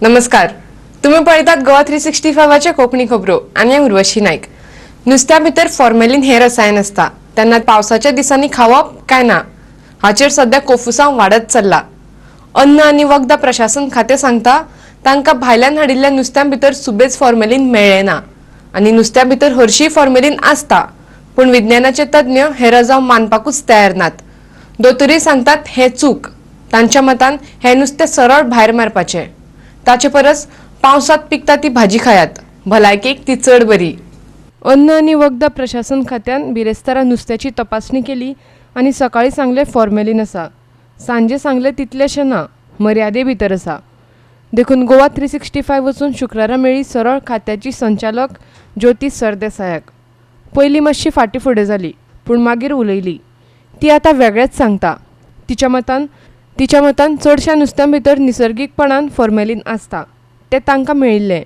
नमस्कार, तुम्ही पळयतात गोवा 365च्या कोंकणी खबरो आनी हांव उर्वशी नायक. नुस्त्या भितर फॉर्मेलीन हें रसायन आसता तेन्ना पावसाच्या दिसांनी खावप काय ना हाचेर सद्या कोफुसांव वाडत चल्ला. अन्न आनी वखदां प्रशासन खातें सांगता तांकां भायल्यान हाडिल्ल्या नुस्त्या भितर सुबेज फॉर्मेलीन मेळ्ळें ना आनी नुस्त्या भितर हरशीं फॉर्मेलीन आसता, पूण विज्ञानाचे तज्ञ हे रजाव मानपाकूच तयार नात. दोतोरूय सांगतात हें चूक. तांच्या मतान हें नुस्तें सरळ भायर मारपाचें, ताचे परस पावसांत पिकता ती भाजी खायात, भलायकेक ती चड बरी. अन्न आनी वखदां प्रशासन खात्यान बिरेस्तारा नुस्त्याची तपासणी केली आनी सकाळीं सांगलें फॉर्मेलीन आसा, सांजे सांगलें तितलेंशें ना, मर्यादे भितर आसा. देखून गोवा 365 वचून शुक्रारा मेळ्ळी सरळ खात्याची संचालक ज्योती सरदेसायाक. पयलीं मातशी फाटीं फुडें जाली, पूण मागीर उलयली. ती आतां वेगळेंच सांगता. तिच्या मतान चडश्या नुस्त्यां भितर निसर्गीकपणान फॉर्मेलीन आसता, तें तांकां मेळिल्लें,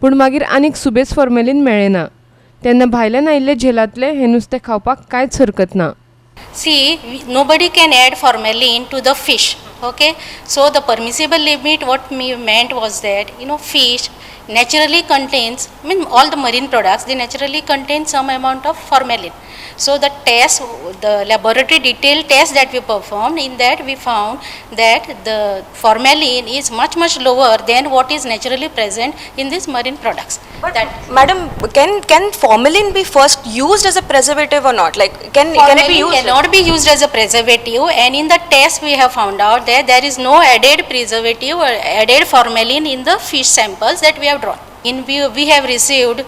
पूण मागीर आनीक सुबेज फॉर्मेलीन मेळ्ळें ना. तेन्ना भायल्यान आयिल्ले झेलांतलें हें नुस्तें खावपाक कांयच हरकत ना. See, nobody can add formalin to the fish. Okay, so the permissible limit, what me meant was that fish naturally contains, I mean, all the marine products, they naturally contain some amount of formalin. So the test, the laboratory detailed test that we performed, in that we found that the formalin is much, much lower than what is naturally present in these marine products. But that madam, can formalin be first used as a preservative or not? Like, can it be Formalin used? Cannot be used as a preservative, and in the test we have found out that there is no added preservative or added formalin in the fish samples that we have drawn. In we have received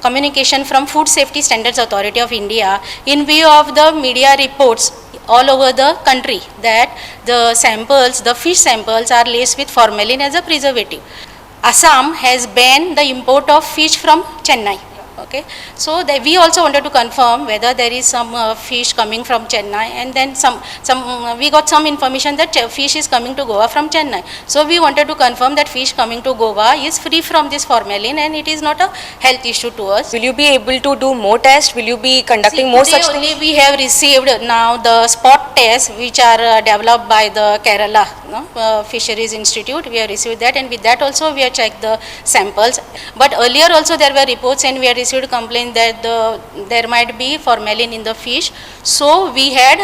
communication from Food Safety Standards Authority of India in view of the media reports all over the country that the samples, the fish samples, are laced with formalin as a preservative. Assam has banned the import of fish from Chennai. Okay, so that we also wanted to confirm whether there is some fish coming from Chennai, and then some we got some information that fish is coming to Goa from Chennai. So we wanted to confirm that fish coming to Goa is free from this formalin and it is not a health issue to us. Will you be able to do more tests? Will you be conducting See, more today such only things? We have received now the spot tests which are developed by the Kerala, no, Fisheries Institute. We have received that, and with that also we have checked the samples. But earlier also there were reports and we have received complaint that there might be formalin in the fish. So we had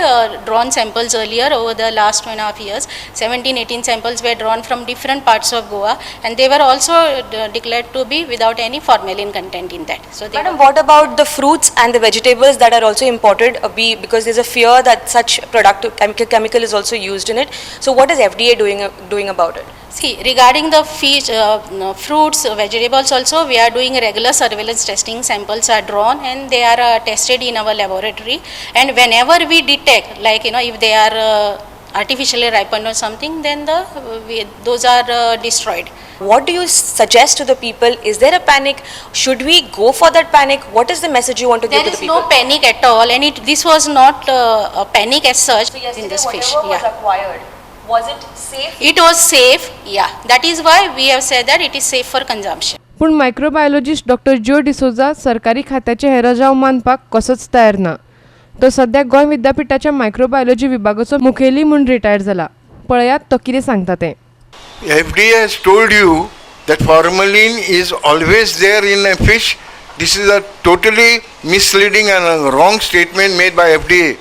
drawn samples earlier over the last 2.5 years. 17, 18 samples were drawn from different parts of Goa, and they were also declared to be without any formalin content in that. So they Madam, what about the fruits and the vegetables that are also imported? Because there's a fear that such product chemical is also used in it. So what is FDA doing about it? See, regarding the fish, no, fruits, vegetables also, we are doing regular surveillance testing. Samples are drawn and they are tested in our laboratory. And whenever we detect, like if they are artificially ripened or something, then those are destroyed. What do you suggest to the people? Is there a panic? Should we go for that panic? What is the message you want to give There to the is people? No panic at all, and it this was not a panic as such So yesterday, in this fish. Whatever was acquired, was it safe? It was safe. Yeah, that is why we have said that it is safe for consumption. पूण microbiologist doctor ज्यो डिसोजा सरकारी खात्याचे हे रजाव मानपाक कसोच तयार ना. तो सद्या गोंय विद्यापिठाच्या मायक्रोबायोलॉजी विभागाचो मुखेली म्हूण रिटायर जाला. पळयात तो कितें सांगता तें. FDA has told you that formalin is always there in a fish. This is a totally misleading and a wrong statement made by FDA.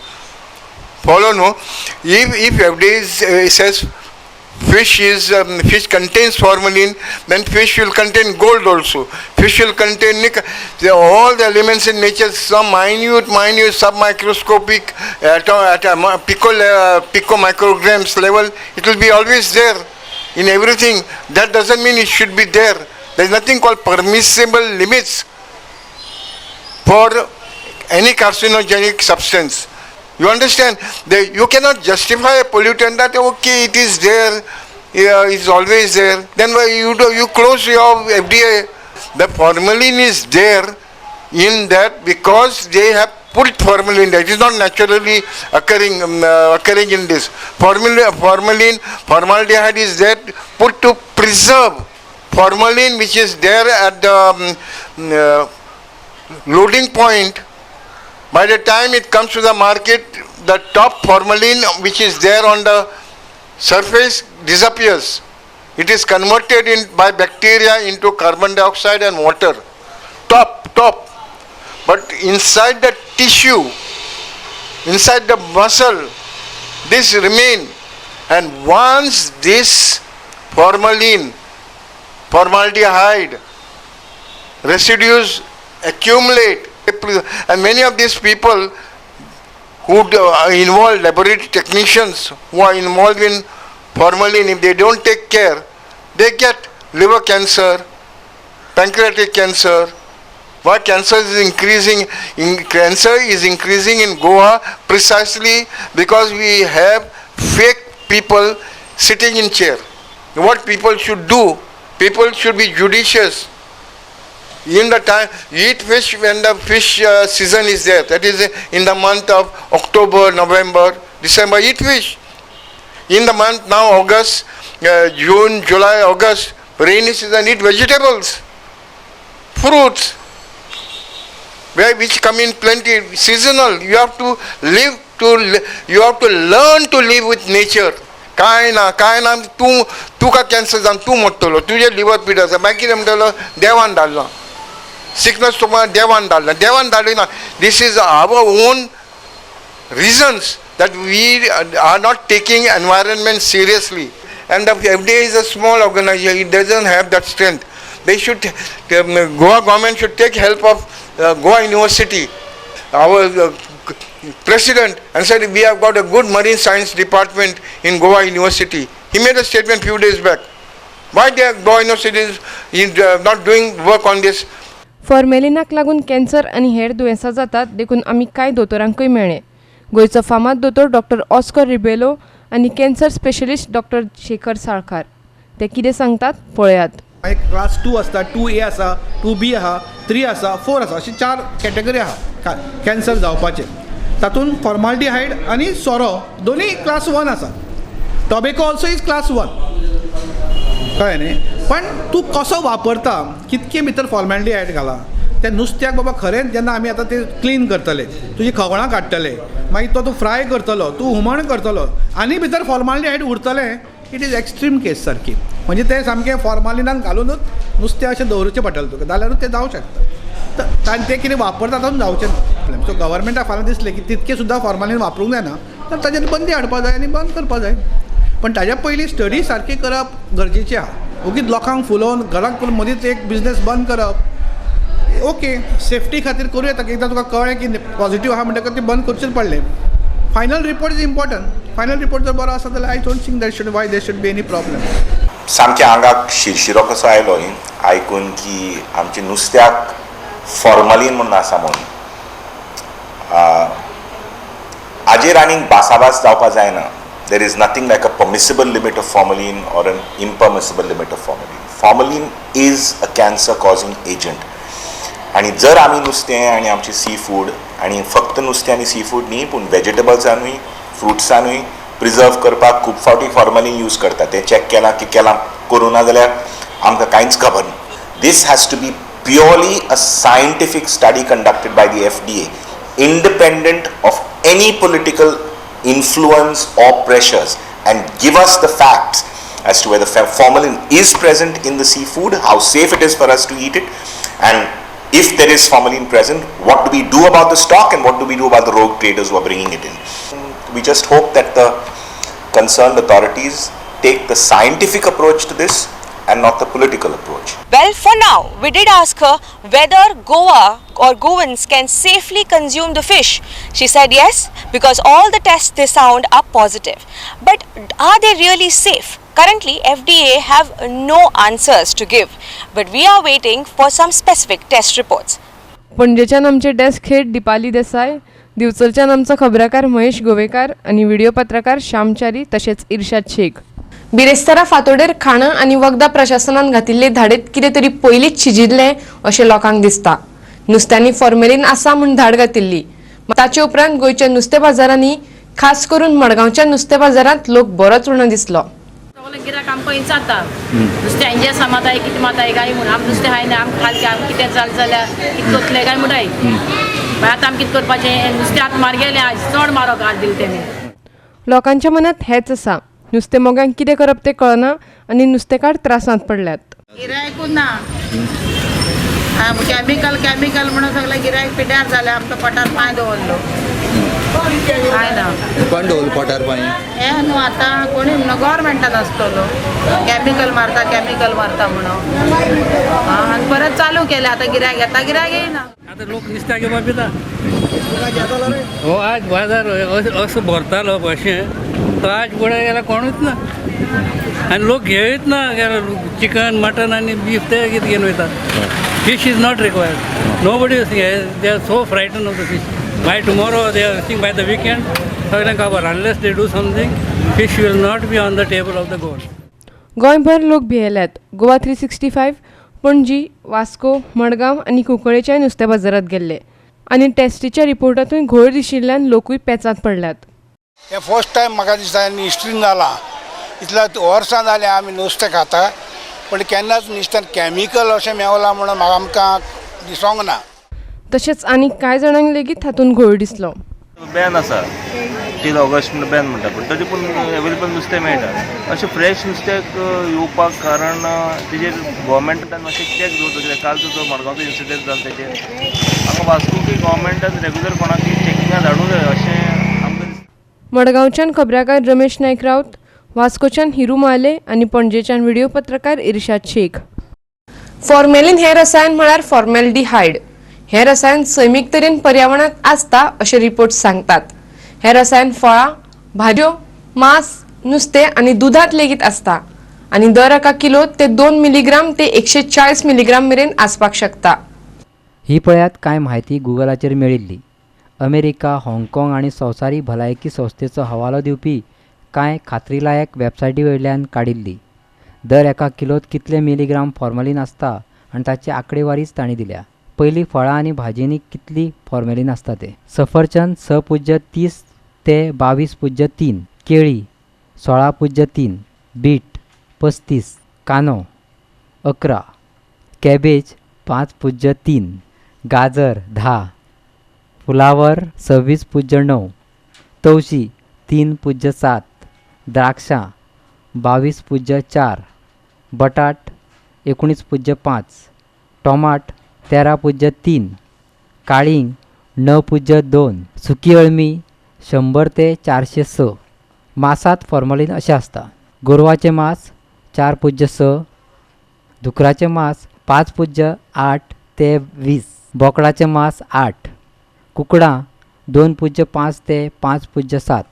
Follow, no? If FDA says fish contains formalin, then fish will contain gold also. Fish will contain nickel. All the elements in nature, some minute, minute, submicroscopic, at a pico micrograms level, it will be always there in everything. That doesn't mean it should be there. There is nothing called permissible limits for any carcinogenic substance. You understand? You cannot justify a pollutant that, okay, it is there, yeah, it's always there. Then why you do, you close your FDA? The formalin is there in that because they have put formalin there. It is not naturally occurring in this. Formalin, formaldehyde is there put to preserve formalin, which is there at the loading point. By the time it comes to the market, the top formalin which is there on the surface disappears. It is converted in by bacteria into carbon dioxide and water. Top. But inside the tissue, inside the muscle, this remain. And once this formalin, formaldehyde residues accumulate, and many of these people who are involved, laboratory technicians who are involved in formalin, if they don't take care, they get liver cancer, pancreatic cancer. Why cancer is increasing? Cancer is increasing in Goa precisely because we have fake people sitting in chair. What people should do, people should be judicious. In the time, eat fish when the fish season is there. That is in the month of October, November, December, eat fish. In the month now, August, June, July, August, rainy season, eat vegetables, fruits, which come in plenty, seasonal. You have to live to, you have to learn to live with nature. काय ना काय ना, तूं तुका cancer जावन तूं मोडटलो, तुजें liver पिडा आसा, मागीर कितें म्हणटलो, देवान धाडला सिकनस, तुका देवान धाडला, देवान धाडिना. This is our own reasons that we are not taking environment seriously. And the FDA is a small organization, it doesn't have that strength. They should, Goa government should take help of Goa University. Our president and said we have got a good marine science department in Goa University. He made a statement few days back. Why the Goa University is not doing work on this? फॉर्मेलिनाक लागून cancer आनी हेर दुयेंसां जातात, देखून आमी कांय दोतोरांकूय मेळ्ळे. गोंयचो फामाद दोतोर डॉक्टर ऑस्कर रिबेलो आनी cancer specialist doctor Shekhar Salkar ते कितें सांगतात पळयात. एक क्लास 2 आसता, 2A आसा, 2B आहा, 3 आसा, 4 आसा, अशी 4 कॅटेगरी आहा कॅन्सर जावपाचे. तातूंत फॉर्माल्डिहायड आनी सोरो दोनूय क्लास 1 आसा. टोबेको ऑल्सो is class 1, कळ्ळें न्ही. पण तूं कसो वापरता, कितके भितर फॉर्माल्डिहायड घाला त्या नुस्त्याक, बाबा खरेंच जेन्ना आमी आतां ते क्लीन करतले, तुजी खवळां काडटले, मागीर तो तूं फ्राय करतलो, तूं हुमण करतलो आनी भितर फॉर्माल्डिहायड उरतलें, it is extreme केस सारकी. म्हणजे तें सामकें फॉर्मालिनान घालुनूच नुस्तें अशें दवरुचें पडटलें तुका, जाल्यारूच तें जावंक शकता. तर तें कितें वापरता तातूंत जावचें ना. सो गव्हर्मेंटाक फाल्यां दिसलें की तितकें सुद्दां फॉर्मालीन वापरूंक जायना तर ताजेर बंदी हाडपा जाय आनी बंद करपा जाय. पण ताज्या पयलीं स्टडी सारकी करप गरजेची आहा. ओगीच लोकांक फुलोवन घराक मदींच एक बिजनेस बंद करप, ओके सेफ्टी खातीर करूं येता. एकदां तुका कळ्ळें की पॉझिटीव आहा म्हणटकच तें बंद करचेंच पडलें. Final report is important. Final report जर बरो आसा जाल्यार I don't think that should why there should be any problem. सामकें आंगाक शिरशिरो कसो आयलो आयकून की आमच्या नुस्त्याक फॉर्मालीन म्हणून आसा म्हणून. हाजेर आनीक भासाभास जावपा जायना. There is nothing like a permissible limit of formalin or an impermissible limit of formalin. Formalin is a cancer causing agent. आनी जर आमी नुस्तें आनी आमचें सी फूड, आनी फक्त नुस्तें आनी सी फूड न्ही पूण वेजिटेबल्सानूय फ्रुट्सानूय प्रिजर्व करपाक खूब फावटी फॉर्मलीन यूज करता. तें चॅक केलां की केलां करूं ना जाल्यार आमकां कांयच खबर ना. This has to be purely a scientific study conducted by the FDA, independent of any political influence or pressures, and give us the facts as to whether formalin is present in the seafood, how safe it is for us to eat it, and if there is formalin present, what do we do about the stock and what do we do about the rogue traders who are bringing it in. We just hope that the concerned authorities take the scientific approach to this and not the political approach. Well, for now, we did ask her whether Goa or Goans can safely consume the fish. She said yes, because all the tests they sound are positive. But are they really safe? Currently, FDA have no answers to give, but we are waiting for some specific test reports. पणजेच्यान आमचे desk head Deepali Desai, दिवचलच्यान आमचो खबराकार महेश गोवेकार आनी video पत्रकार श्यामचारी तशेंच इर्शाद शेख. बिरेस्तारा फातोडेर खाणां आनी वखदां प्रशासनान घातिल्ले धाडेत कितें तरी पयलींच शिजिल्लें अशें लोकांक दिसता. नुस्त्यांनी फॉर्मेलीन आसा म्हूण धाड घातिल्ली. ताचे उपरांत गोंयच्या नुस्तें बाजारांनी, खास करून मडगांवच्या नुस्तें बाजारांत लोक बरोच उणो दिसलो. गिराक आमकां विचारता नुस्तें हांचे समाताय कितें माताय काय म्हूण. आम नुस्तें खायना, आम खाल आम कितें जालें जाल्यार कितें करतलें काय म्हणटाय. मागीर आतां आमी कितें करपाचें, नुस्तें आतां मारगेलें, आयज चड मारग हाड दिलें तेमी. लोकांच्या मनांत हेंच आसा. नुस्तें मोग्यांक कितें करप तें कळना आनी नुस्तेकार त्रासांत पडल्यात. गिरायकूच ना, केमिकल केमिकल म्हणून सगळें गिरायक पिड्यार जालें. आमकां पोटार पांय दवरलो काय ना, कोण दवरलो पोटार पांय? हें न्हू आतां कोणी म्हणून गव्हर्मेंटान आसतलो, केमिकल मारता केमिकल मारता म्हणून आनी परत चालू केलें. आतां गिरायक येता, गिरायक येयना. आतां लोक नुस्त्याक घेवपाक भिता. हो आज बाजार असो भरतालो अशें, तो आज पळय गेल्यार कोणूच ना आनी लोक घेयत ना. चिकन मटन आनी बीफ ते कितें घेवन वयता. Fish is not required. Nobody is, they are so frightened of the fish. By tomorrow they are think by the weekend सगळ्यांक खबर, unless they do something fish will not be on the table of the Goan. गोंयभर लोक भियेल्यात. गोवा 365 पणजी, वास्को, मडगांव आनी कुंकळेच्याय नुस्तें बाजारांत गेल्ले आनी टेस्टीच्या रिपोर्टांतूय घोळ दिशिल्ल्यान लोकूय पेचांत पडल्यात. हें फर्स्ट टायम म्हाका दिसता हिस्ट्रीन जालां. इतल्या वर्सां जालीं आमी नुस्तें खाता, पण केन्नाच नुस्त्यान केमिकल अशें मेवलां म्हणून म्हाका आमकां दिसोंक ना. तशेंच आनी कांय जाणांक लेगीत हातूंत घोळ दिसलो. बॅन आसा टील ऑगस्ट म्हणून बॅन म्हणटा, पूण तरी पूण एवेलेबल नुस्तें मेळटा. अशें फ्रेश नुस्त्याक येवपाक कारण तेजेर गोवोरमेंटान मातशें चॅक दवरता. कित्याक कालचो जो मडगांवचो इन्सिडंट जालो तेजेर हांगा वास्कोकूय गोवोरमेंटान रेगुलर कोणाकूय चॅकिंगाक धाडूंक जाय अशें आमकां दिसता. मडगांवच्यान खबराकार रमेश नायक रावत, वास्कोच्यान हिरू माले आनी पणजेच्यान व्हिडिओ पत्रकार इर्शाद शेख. फॉर्मेलिन हें रसायन म्हळ्यार फॉर्मेल्डिहायड. हें रसायन सैमीक तरेन पर्यावरणांत आसता अशें रिपोर्ट सांगतात. हें रसायन फळां, भाजयो, मांस, नुस्तें आनी दुदांत लेगीत आसता आनी दर एका किलोत ते 2 मिलीग्राम ते 140 मिलीग्राम मेरेन आसपाक शकता. ही पळयात कांय म्हायती गुगलाचेर मेळिल्ली. अमेरिका, हाँगकाँग आनी संवसारीक भलायकी संस्थेचो हवालो दिवपी कांय खात्रीलायक वेबसायटी वयल्यान काडिल्ली. दर एका किलोत कितले मिलीग्राम फॉर्मेलिन आसता आनी ताची आंकडेवारीच तांणी दिल्या. पयलीं फळां आनी भाजयांनी कितली फॉर्मेलिन आसता तें. सफरचंद 6.30 ते 22.3, केळी 16.3, बीट 35, कांदो 11, कॅबेज 5.3, गाजर 10, फुलावर 26.9, तवशी 3.7, द्राक्षां 22.4, बटाट 19.5, टोमाट 13.3, काळींग 9.2, सुकी अळमी 100 ते 406. मांसांत फॉर्मेलिन अशें आसता. गोरवाचें मांस 4.6, धुकराचें मांस 5.8 ते 20, बोकडाचें मांस 8, कुकडां 2.5 ते 5.7,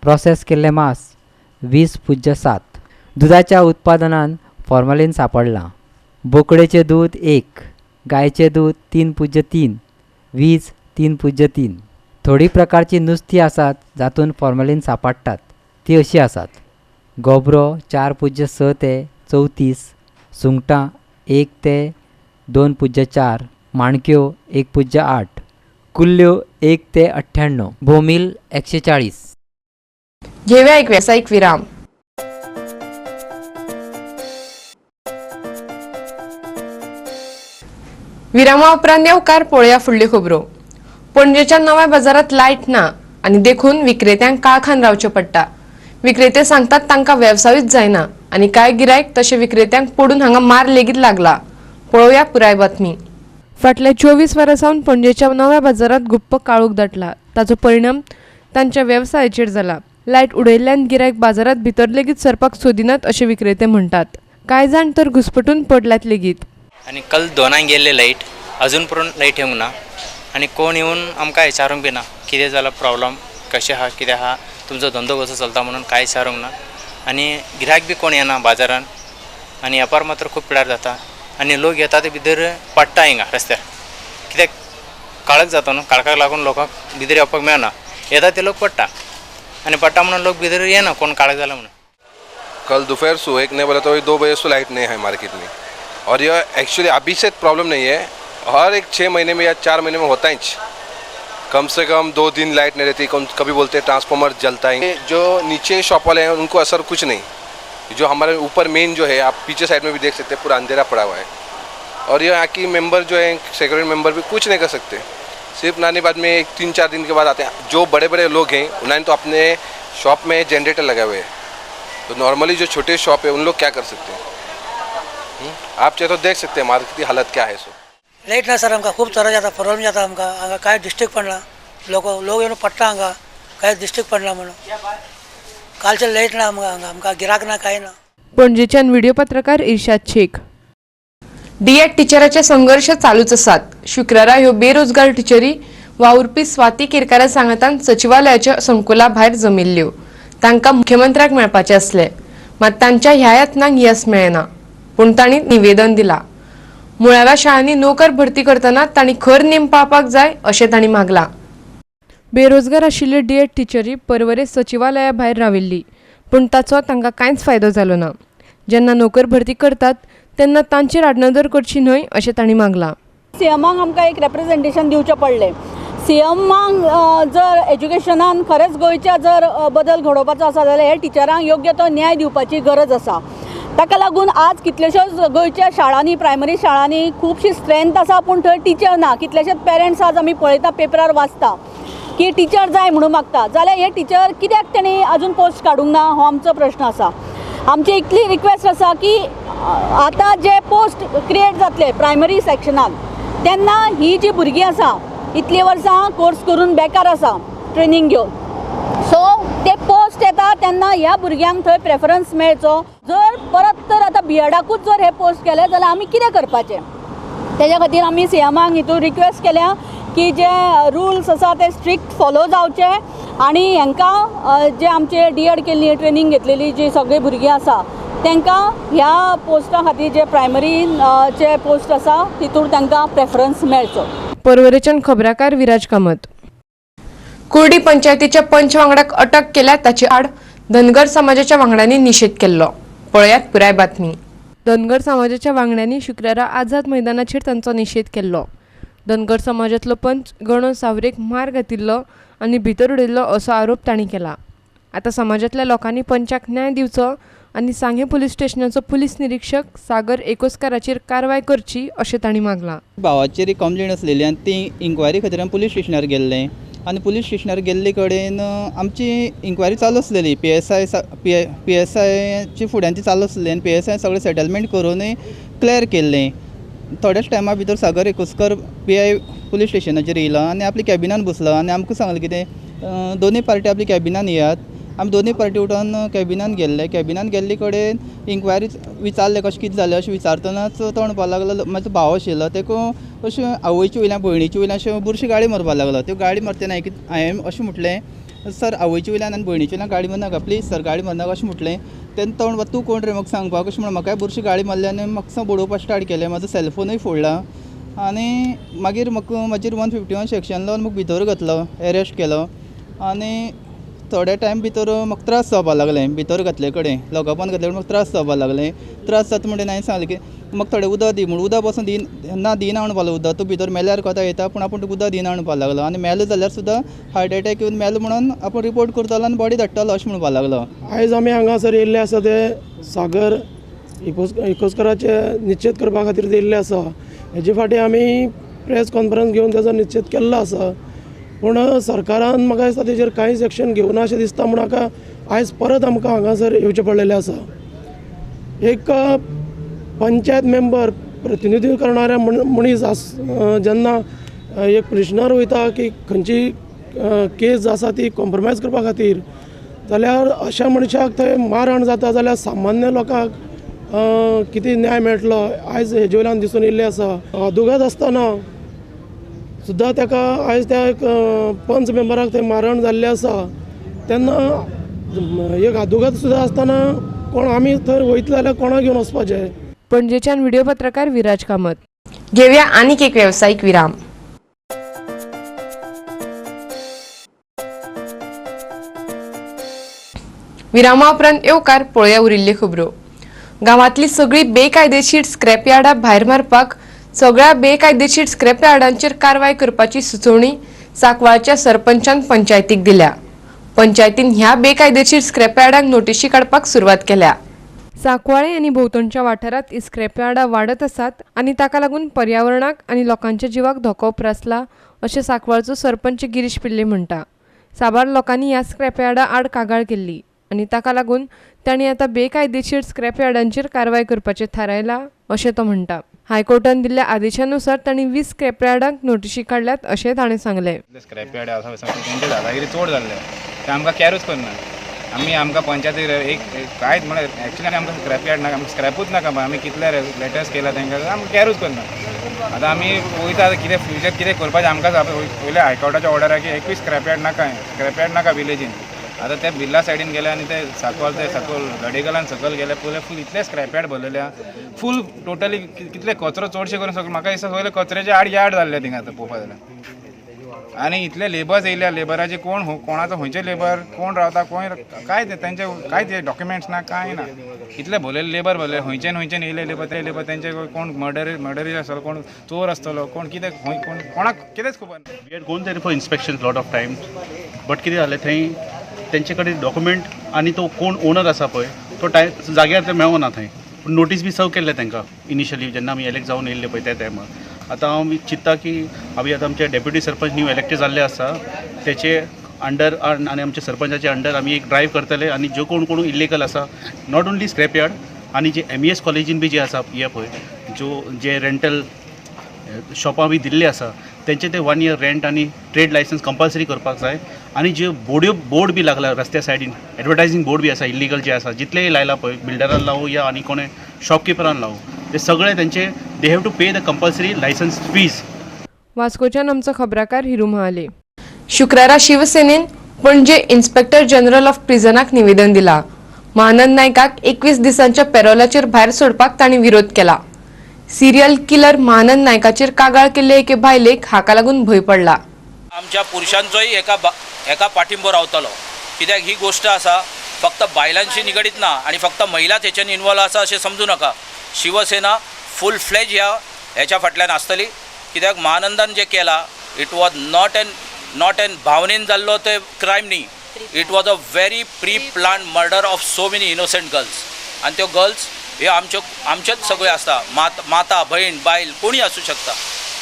प्रोसेस केल्लें मांस 20.7. दुदाच्या उत्पादनान फॉर्मेलिन सांपडलां. बोकडेचें दूद 1, गायचें दूद 3.3, वीज 3.3. थोडी प्रकारची नुस्तीं आसात जातूंत फॉर्मेलिन सांपडटात ती अशीं आसात. गोबरो 4.6 ते 34, सुंगटां 1 ते 2.4, माणक्यो 1.8, कुल्ल्यो 1 ते 98, बोमील 140. घेवया एक वेवसायीक विराम. विरामा उपरांत येवकार पळोवया फुडल्यो खबरो. पणजेच्या नव्या बाजारांत लायट ना आनी देखून विक्रेत्यांक काळखान रावचें पडटा. विक्रेते सांगतात तांकां वेवसायूच जायना आनी कांय गिरायक तशें विक्रेत्यांक पडून हांगा मार लेगीत लागला. पळोवया पुराय बातमी. फाटल्या 24 वरां सावन पणजेच्या नव्या बाजारांत गुप्प काळोख दाटला. ताचो परिणाम तांच्या वेवसायाचेर जाला. लायट उडयल्ल्यान गिरायक बाजारांत भितर लेगीत सरपाक सोदिनात अशें विक्रेते म्हणटात. कांय जाण तर घुसपटून पडल्यात लेगीत. आनी काल 2 गेल्ले लायट, अजून पर्यंत लायट येवंक ना आनी कोण येवन आमकां विचारूंक बी ना कितें जाला प्रॉब्लम, कशें आहा कितें आहा, तुमचो धंदो कसो चलता म्हणून कांय विचारूंक ना. आनी गिरायक बी कोण येना बाजारान आनी वेपार मात्र खूब पिड्यार जाता आनी लोक येता ते भितर पडटा हिंगा रस्त्यार, कित्याक काळख जाता न्हू, काळखाक लागून लोकांक भितर येवपाक मेळना, येता ते लोक पडटा आनी पडटा म्हणून लोक भितर येना कोण काळख जाला म्हणून. कल दोपहर सुबह एक नहीं बोला तो 2 बजे से लाइट नहीं है मार्केट में, और यह एक्चुअली अभी से प्रॉब्लम नहीं है, हर एक 6 महीने में या 4 महीने में होता ही, कम से कम 2 दिन लाइट नहीं रहती। कभी बोलते हैं ट्रांसफार्मर जलता है, जो नीचे शॉप वाले हैं उनको असर कुछ नहीं, जो हमारे ऊपर मेन जो है आप पीछे साइड में भी देख सकते हैं पूरा अंधेरा पड़ा हुआ है, और यहाँ की मेंबर जो है सिक्योरिटी मेंबर भी कुछ नहीं कर सकते, सिर्फ नानी बाद में 3-4 दिन के बाद आते हैं। जो बड़े बड़े लोग हैं उन्होंने तो अपने शॉप में जनरेटर लगाए हुए हैं, तो नॉर्मली जो छोटे शॉप है उन लोग क्या कर सकते हैं? आप चाहे तो देख सकते हैं मार्केट की हालत क्या है। सो लायट ना सर, आमकां खूब त्रास जाता, प्रॉब्लम जाता आमकां। हांगा कांय दिश्टीक पडना, लोक लोक येवन पडटा हांगा, कांय दिश्टीक पडना म्हणून कालचे लायट ना आमकां हांगा, आमकां गिराक ना, कांय ना। पणजेच्यान व्हिडिओ पत्रकार इर्शाद शेख। डीएड टिचराचे संघर्ष चालूच आसात। शुक्रारा ह्यो बेरोजगार टिचरी वावुरपी स्वाती केरकारा सांगातान सचिवालयाच्या संकुला भायर जमिल्ल्यो। तांकां मुख्यमंत्र्याक मेळपाचें आसलें, मात तांच्या ह्या यत्नांक येस मेळना। पूण तांणी निवेदन दिलां। मुळाव्या शाळांनी नोकर भरती करतना तांणी खर नेम पाळपाक जाय अशें तांणी मागलां। बेरोजगार आशिल्ले डीएड टिचरी परवरे सचिवालया भायर राविल्ली, पूण ताचो तांकां कांयच फायदो जालो ना। जेन्ना नोकर भरती करतात तेन्ना तांचेर आडनदर करची न्हय अशें तांणी मागलां। सीएमाक आमकां एक रेप्रेजेंटेशन दिवचें पडलें। सीएमाक जर एज्युकेशनान खरेंच गोंयच्या जर बदल घडोवपाचो आसा जाल्यार हे टिचरांक योग्य तो न्याय दिवपाची गरज आसा। ताका लागून आज कितलेश्योच गोंयच्या शाळांनी, प्रायमरी शाळांनी खुबशी स्ट्रेंथ आसा, पूण थंय टिचर ना। कितलेशेच पेरंट्स आज आमी पळयता, पेपरार वाचता की टिचर जाय म्हणून मागता, जाल्यार हे टिचर कित्याक तेणी अजून पोस्ट काडूंक ना हो आमचो प्रश्न आसा। आमची इतली रिक्वेस्ट आसा की आतां जे पोस्ट क्रिएट जातले प्रायमरी सेक्शनान तेन्ना ही जी भुरगीं आसा इतलीं वर्सां कोर्स करून बेकार आसा ट्रेनींग घेवन, सो ते पोस्ट येता तेन्ना ह्या भुरग्यांक थंय प्रेफरन्स मेळचो। जर परत तर आतां बीएडाकूच जर हे पोस्ट केले जाल्यार आमी कितें करपाचें? तेज्या खातीर आमी सीएमाक हितून रिक्वेस्ट केल्या की जे रुल्स आसा ते स्ट्रिक्ट फॉलो जावचे आनी हेंकां जे आमचे डीएड केल्ली ट्रेनींग घेतलेली जी सगळीं भुरगीं आसा तांकां ह्या पोस्टा खातीर जे प्रायमरी जे पोस्ट आसा तितूर तांकां प्रेफरन्स मेळचो। परवरेच्यान खबराकार विराज कामत। कुर्डी पंचायतीच्या पंच वांगडाक अटक केल्या ताचे आड धनगर समाजाच्या वांगड्यांनी निशेध केल्लो। पळयात पुराय बातमी। धनगर समाजाच्या वांगड्यांनी शुक्रारा आझाद मैदानाचेर तांचो निशेध केल्लो। धनगर समाजांतलो पंच गणो सावरेक मार घातिल्लो आनी भितर उडयल्लो असो आरोप तांणी केला। आतां समाजांतल्या लोकांनी पंचाक न्याय दिवचो आनी सांगें पुलीस स्टेशनाचो पुलीस निरीक्षक सागर एकोस्काराचेर कारवाय करची अशें तांणी मागलां। भावाचेर एक कंप्लेन आसलेली आनी ती इन्क्वायरी खातीर आमी पुलीस स्टेशनार गेल्ले आनी पुलीस स्टेशनार गेल्ले कडेन आमची इन्क्वायरी चालू आसलेली। पी एस आयची फुड्यान ती चालू आसलेली आनी पी एस I सगळें सेटलमेंट करूनय क्लियर केल्लें। थोड्याच टायमा भितर Sagar Ekoskar P I police स्टेशनाचेर येयला आनी आपल्या कॅबिनान बसलो आनी आमकां सांगलें कितें दोनूय पार्टी आपल्या कॅबिनान येयात। आमी दोनूय पार्टी उठोन कॅबिनान गेल्ले। कॅबिनान गेल्ले कडेन इन्क्वायरी विचारलें कशें कितें जालें अशें विचारतनाच तो म्हणपाक लागलो म्हाजो भाव आशिल्लो तेका अशें आवयचे वयल्यान भयणीचे वयल्यान अशें बुरशी गाडी मारपाक लागलो। त्यो गाडी मारतना हांवें अशें म्हटलें सर आवयचे वयल्यान आनी भयणीचे वयल्यान गाडी मारनाका प्लीज सर गाडी मारनाका अशें म्हटलें। तेन्ना तो म्हणपा तूं कोण रे म्हाका सांगपाक अशें म्हणून म्हाकाय बुरशी गाडी मारली आनी म्हाका बडोवपाक स्टार्ट केलें। म्हाजो सेलफोनूय फोडला आनी मागीर म्हाका म्हाजेर 151 सेक्शन लावन म्हाका भितर घातलो, एरेस्ट केलो आनी थोड्या टायम भितर म्हाका त्रास जावपाक लागले। भितर घातले कडेन लॉकअपान घातले कडेन म्हाका त्रास जावपाक लागले। त्रास जाता म्हणटकीर हांवें सांगलें की म्हाका थोडें उदक दी म्हूण, उदक पासून दिना दिना म्हणपाक लागलो। उदक तूं भितर मेल्यार कोता येता पूण आपूण तुका उदक दिना म्हणपाक लागलो आनी मेलो जाल्यार सुद्दां हार्ट एटॅक येवन मेलो म्हणून आपूण रिपोर्ट करतलो आनी बॉडी धाडटलो अशें म्हणपाक लागलो। आयज आमी हांगासर येयल्ले आसा ते सागर एकोस्कराचे निश्चीत करपा खातीर येयल्ले आसा। हेजे फाटीं आमी प्रेस कॉन्फरन्स घेवन तेजो निश्चीत केल्लो आसा, पूण सरकारान म्हाका दिसता तेजेर कांयच एक्शन घेवना अशें दिसता म्हूण म्हाका आयज परत आमकां हांगासर येवचें पडलेलें आसा। एक पंचायत मेंबर प्रतिनिधी करणाऱ्या मनीस जेन्ना एक पुलिशनार वयता की खंयची केस आसा ती कॉम्प्रोमायज करपा खातीर, जाल्यार अशा मनशाक थंय मारहाण जाता जाल्यार सामान्य लोकांक कितें न्याय मेळटलो आयज हेजे वयल्यान दिसून येयल्लें आसा। दुगाद आसतना सुद्दां ताका आयज त्या एक पंच मेंबराक थंय मारहाण जाल्लें आसा तेन्ना एक आदुगाद सुद्दां आसतना कोण आमी थंय वयतले जाल्यार कोणाक घेवन वचपाचें। पणजेच्यान व्हिडिओ पत्रकार विराज कामत। घेवया आनीक एक वेवसायीक विराम। विरामा उपरांत येवकार पळोवया उरिल्ल्यो खबरो। गांवांतली सगळी बेकायदेशीर स्क्रॅप यार्डां भायर मारपाक सगळ्या बेकायदेशीर स्क्रॅप यार्डांचेर कारवाय करपाची सुचोवणी सांकवाळच्या सरपंचान पंचायतीक दिल्या। पंचायतीन ह्या बेकायदेशीर स्क्रॅप यार्डांक नोटिशी काडपाक सुरवात केल्या। सांकवाळे आनी भोंवतणच्या वाठारांत स्क्रॅप यार्डां वाडत आसात आनी ताका लागून पर्यावरणाक आनी लोकांच्या जिवाक धोको उप्रासला अशें सांकवाळचो सरपंच गिरीश पिल्ले म्हणटा। साबार लोकांनी ह्या स्क्रॅप यार्डां आड कागाळ केल्ली आनी ताका लागून तांणी आतां बेकायदेशीर स्क्रॅप यार्डांचेर कारवाय करपाचें थारायलां अशें तो म्हणटा. हायकोर्टान दिल्ल्या आदेशानुसार तांणी 20 स्क्रॅप यार्डांक नोटिशी काडल्यात अशें ताणें सांगलें. स्क्रॅप यार्ड आसा तेंचे दादागिरी चड जाल्ले ते आमकां कॅरूच करना. आमी आमकां पंचायती एक कांयच म्हणल्यार एक्चुअली आमकां स्क्रॅप यार्ड नाका, आमकां स्क्रॅपूच नाका. आमी कितले लेटर्स केला तांकां, आमकां कॅरूच करना. आतां आमी वयता कितें फ्युचर कितें करपाचें आमकां. पयलें हायकोर्टाचें ऑर्डर आहा की एकूय स्क्रॅप यार्ड नाका, स्क्रॅप यार्ड नाका विलेजीन. आतां ते बिर्ला सायडीन गेले आनी ते साकवाल ते सकयल गडेगलान सकयल गेले पयले फूल इतले स्क्रॅप यार्ड भरलेले आहा फूल टोटली. कितले कचरो चडशे करून सगळे म्हाका दिसता सगळे कचऱ्याचे आड यार्ड जाल्ले थिंगा आतां पळोवपा जाल्यार. आनी इतले लेबर्स येयल्या, लेबराचे कोण कोणाचो खंयचे लेबर कोण रावता कोण काय तेंचे काय ते डॉक्युमेंट्स ना कांय ना. इतले भरलेले लेबर भरले खंयच्यान खंयच्यान येयले लेबर, ते लेबर तेंचे कोण मर्डरी आसतलो, कोण चोर आसतलो, कोण कितें कोण कोणाक कितेंच खबर ना. We had gone there for inspection lot of times, but कितें जालें थंय तेंचे कडेन डॉक्युमेंट आनी तो कोण ओनर आसा पळय तो टायम जाग्यार ते मेळना थंय. पूण नोटीस बी सर्व केल्ले तांकां इनिशियली जेन्ना आमी एलेक्ट जावन येयल्ले पळय त्या टायमार. आतां हांव चिंत्ता की आमी आतां आमचे डेप्युटी सरपंच न्यू इलेक्टेड जाल्ले आसा तेचे अंडर आनी आमच्या सरपंचाचे अंडर आमी एक ड्रायव करतले आनी ज्यो कोण कोण इलिगल आसा not only scrap yard आनी जे MES कॉलेजीन बी जे आसा हे पळय ज्यो जे रेंटल शॉपां बी दिल्ले आसा तेंचे ते 1 इयर रेंट आनी ट्रेड लायसन्स कंपल्सरी करपाक जाय. आनी ज्यो बोर्ड्यो बोर्ड बी लागला रस्त्या सायडीन एडवर्टायजींग बोर्ड बी आसा इल्लीगल जे आसा जितलेय लायला पळय बिल्डरान लावूं या आनी कोणे शॉपकिपरान लावूं ते सगळे तेंचे they have to pay the compulsory licence fees. वास्कोच्यान आमचो खबराकार हिरू महाले. शुक्रारा शिवसेनेन पणजे इन्स्पेक्टर जनरल ऑफ प्रिझनाक निवेदन दिला. महानंद नायकाक 21 दिसांच्या पॅरोलाचेर भायर सोडपाक तांणी विरोध केला. सिरियल किलर महानंद नायकाचेर कागाळ केल्ले एके बायलेक हाका लागून भंय पडला. आमच्या पुरुषांचोय एका पाठिंबो रावतलो, कित्याक ही गोष्ट आसा फक्त बायलांशी निगडीत ना आनी फक्त महिलाच हेच्यान इन्वॉल्व आसा अशें समजू नाका. शिवसेना फूल फ्लेज ह्या हेच्या फाटल्यान आसतली, कित्याक महानंदान जें केलां it was not an भावनेन जाल्लो ते क्रायम न्ही, it was a very pre plan murder of so many innocent girls. आनी त्यो गर्ल्स ह्यो आमच्यो आमच्योच सगळ्यो आसता, माता भयण बायल कोणी आसूं शकता.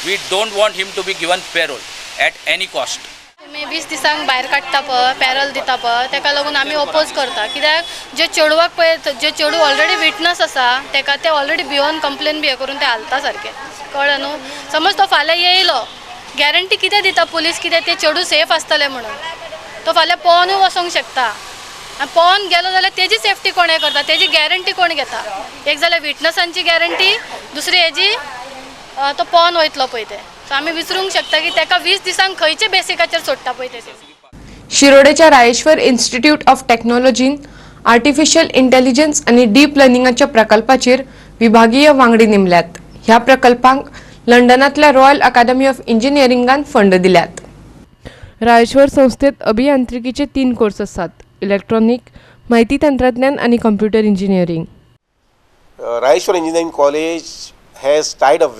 We don't want him to be given parole at any cost. तुमी 20 दिसांक भायर काडटा पळय, पॅरल दिता पळय, तेका लागून आमी ओपोज करता. कित्याक जे चेडवाक पळय जे चेडूं ऑलरेडी विटनस आसा तेका ते ऑलरेडी भियोन कंप्लेन बी हें करून ते हालता सारकें, कळ्ळें न्हू. समज तो फाल्यां येयलो, गॅरंटी कितें दिता पुलीस कितें ते चेडूं सेफ आसतलें म्हणून? तो फाल्यां पोवनूय वचोंक शकता आनी पोवन गेलो जाल्यार तेजी सेफ्टी कोण हें करता, तेजी गॅरंटी कोण घेता? एक जाल्यार विटनसांची गॅरंटी, दुसरी हेजी तो पोवन वयतलो पळय ते. सो आमी विचारूंक शकता की तेका 20 दिसांक खंयचे बेसिकाचेर सोडटा पळय ते. शिरोडेच्या रायेश्वर इन्स्टिट्यूट ऑफ टेक्नॉलॉजीन आर्टिफिशियल इंटेलिजन्स आनी डीप लर्निंगाच्या प्रकल्पाचेर विभागीय वांगडी नेमल्यात. ह्या प्रकल्पांक लंडनांतल्या रॉयल अकादमी ऑफ इंजिनियरिंगान फंड दिल्यात. रायेश्वर संस्थेत अभियांत्रिकीचे 3 कोर्स आसात, इलेक्ट्रॉनिक, माहिती तंत्रज्ञान आनी computer engineering. Rayeshwar engineering college has tied up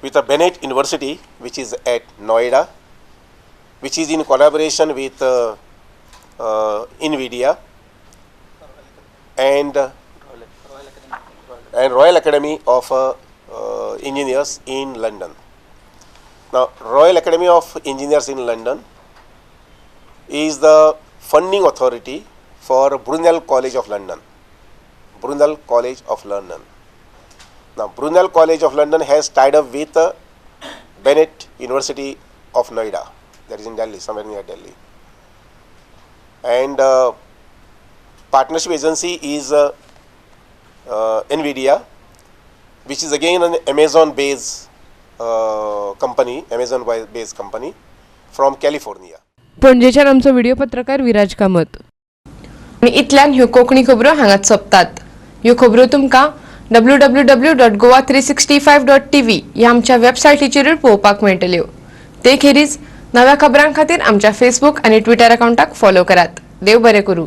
with a Bennett University, which is at Noida, which is in collaboration with NVIDIA and Royal Academy of Engineers in London. Now, Royal Academy of Engineers in London is the funding authority for Brunel College of London. Brunel College of London. Now, Brunel College of London has tied up with Bennett University of Noida, that is in Delhi, somewhere near Delhi. And partnership agency is NVIDIA, which is again an Amazon-based company, Amazon-based company from California. पणजेच्यान आमचो video पत्रकार विराज कामत. आनी इतल्यान ह्यो कोंकणी खबरो हांगाच सोंपतात. ह्यो खबरो तुमकां www.goa365.tv ह्या आमच्या वेबसायटीचेरूय पळोवपाक मेळटल्यो. ते खेरीज नव्या खबरां खातीर आमच्या फेसबूक आनी ट्विटर अकावंटाक फॉलो करात. देव बरें करूं.